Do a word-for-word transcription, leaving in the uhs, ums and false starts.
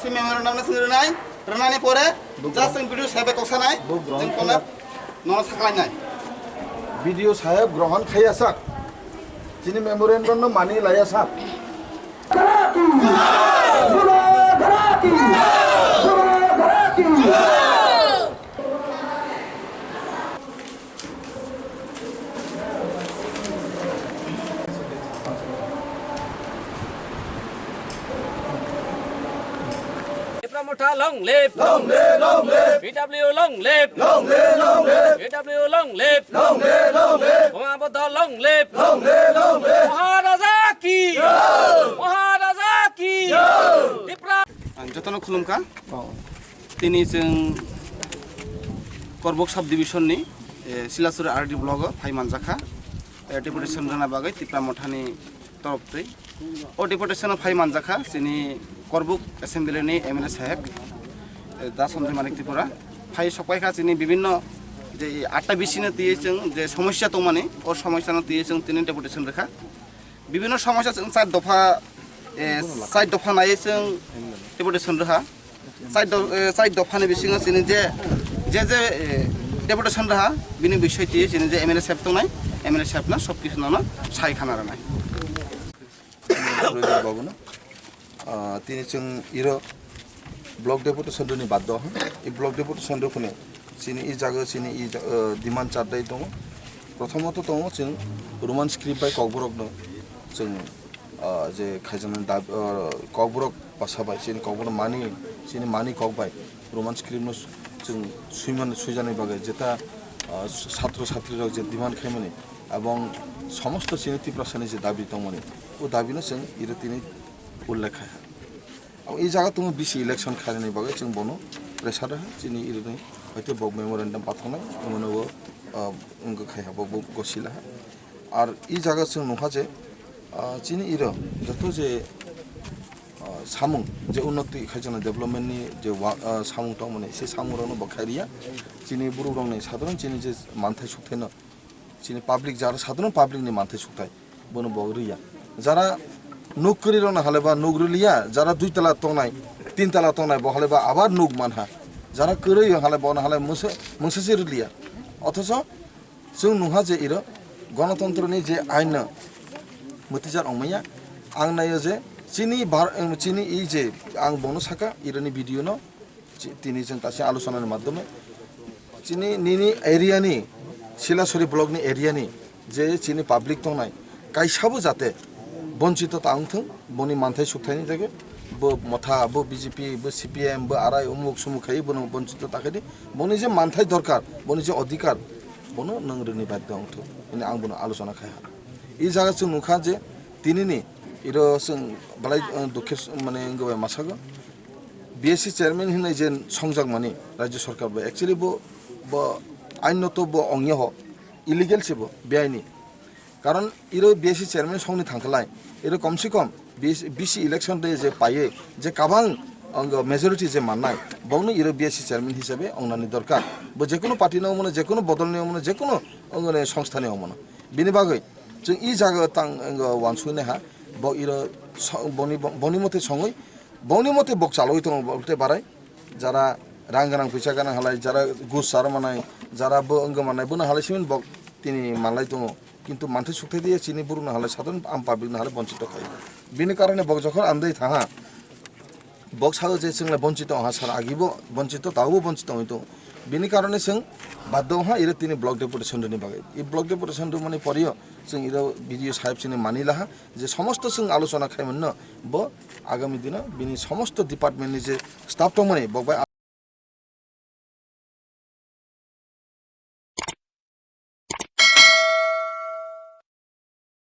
Si memorandum na sini renai, renai ni pore, just ang video sabe koksa nai, jeng kona. Nono saklainai. B D O saheb grohon khaiya sak. Chini memorandum no mani laiya sak. Tipra Motha long live! Long live, long live! P W long live! Long live, long live! P W long live! Long live, long live! Buma Buddha long live! Long live, long live! Maharaja ki! Jai! Maharaja ki! Jai! Tipra. Ang jotono khulumkha. Oh. Tini chwng Korbuk sub division ni, eh, Silasuri R D block o phai manjakha. Eh, deputation rwna bagwi Tipra Mothani torop twi. O deputation o phai manjakha chini Korbuk assembly ni M L A saheb, eh, Da Sanjoy Manik Tripura. Phai sokpaikha chini bibinno je atta B C no twiwi chwng je somosya tongmani, o somosya no twiwi chwng tini deputation rwkha. Bibinno somosya chwng char dopha, eh, char dopha naiwi chwng deputation rwkha. Char do-, eh, char dophani bisingo chini je, je, je, eh, deputation rwkha, bini bisoi twiwi chini je M L A saheb tongnai, M L A saheb no sob kisu nono sai khana rwnai. President babu no, ah, tini chwng iro block deputation rwni baddo ha. I block deputation rwphani chini i jaga chini i ja-, ah, demand chardai tongo. Prothomoto tongo chwng Roman script bai kokborok no chwng, ah, je khaijaknai dab-, ah, kokborok bwsa bai chini kokborok mani, chini mani kok bai Roman script no chwng suiman, suijaknai bagwi jeta, ah, satro satri rok je demand khaimani. Abong somosto chini Tiprasani je dabi tongmani, o dabi no chwng iro tini ullekh khai ha. Abo e jaga tongo B C election khainani bagwi chwng bono pressure ha, chini iro ni hoite bo memorandum pathaknai, omono bo, ah, wngkha khai ha, bo, bo gosila ha. Ar e jaga chwng nukha je, ah, chini iro joto je, ah, samung je unnoti khaijaknai development ni je wa-, ah, samung tongmani, se samung rokno bo khairiya. Chini borok rokni sadharon chini je manthai sukthai no Chini public, jara sadharon public ni manthai sukthai, bono bo rwya. Jara nuk kwrwi rokno halaiba nuk rwliya, jara dui tala tongnai, tin tala tongnai, bo halaiba abar nuk manha. Jara kwrwi halai bono halai mungsa, mungsa se rwliya. Othocho chwng nungha je iro gonotontro ni je ain no mwtwijar ongmaya. Ang naio je chini bar-, chini i je ang bono saka iro ni video no Chi-, tini chwng kaisa alochonani madhyome chini nini area ni, Silasuri block ni area ni je chini public tongnai, kaisabo jate bonchito ta wngthung, boni manthai sukthai ni jagwi, bo Motha, bo B J P, bo C P M, bo arai umuk sumuk khai bono bonchito ta khai di, boni je manthai dorkar, boni je odhikar, bono nwng rwni badhyo wngthung hwnwi ang bono alochona khai ha. I jaga chwng nukha je tini ni iro chwng belai, uh, dukhe s-, mane wngwi bai masago. B S C chairman hinwi je songjakmani Rajya Sarkar bai, actually bo, bo ainoto bo ongya ho, illegal se bo, beaini. Karon iro B S C chairman songni thangkhlai, iro komse kom B C, B C election de je paiye, je kabang ang majority je mannai, bongno iro B S C chairman hisabe ongnani dorkar. Bo jekono party ni omono, jekono bodol ni omono, jekono ongone songstha ni omono. Bini bagwi chwng i jaga tang, ang wansuknai ha, bo iro so-, boni, boni mote songwi, Bongni mote bok chalwi tongo, bo tei barai. Jara rang gwnang, pisa gwnang halai, jara gus sar manai, jara bo wng manai, bono halai simin bok tini manlai tongo. Kintu manthai sukthai diya chini burukno halai, sadharon am public no halai bonchito khai. Bini karone bok jokhon amdai thaha, bok sao je chwnglai bonchito ha, sar agibo bonchito, taobo bonchito wngwi tongo. Bini karone chwng baddo wngha iro tini block deputation rwni bagwi. I block deputation rwmani porio chwng iro B D O saheb chini mani laha. Je somosto chwng alochona khaimano, bo agami dino bini somosto department ni je staff tongmani, bo bai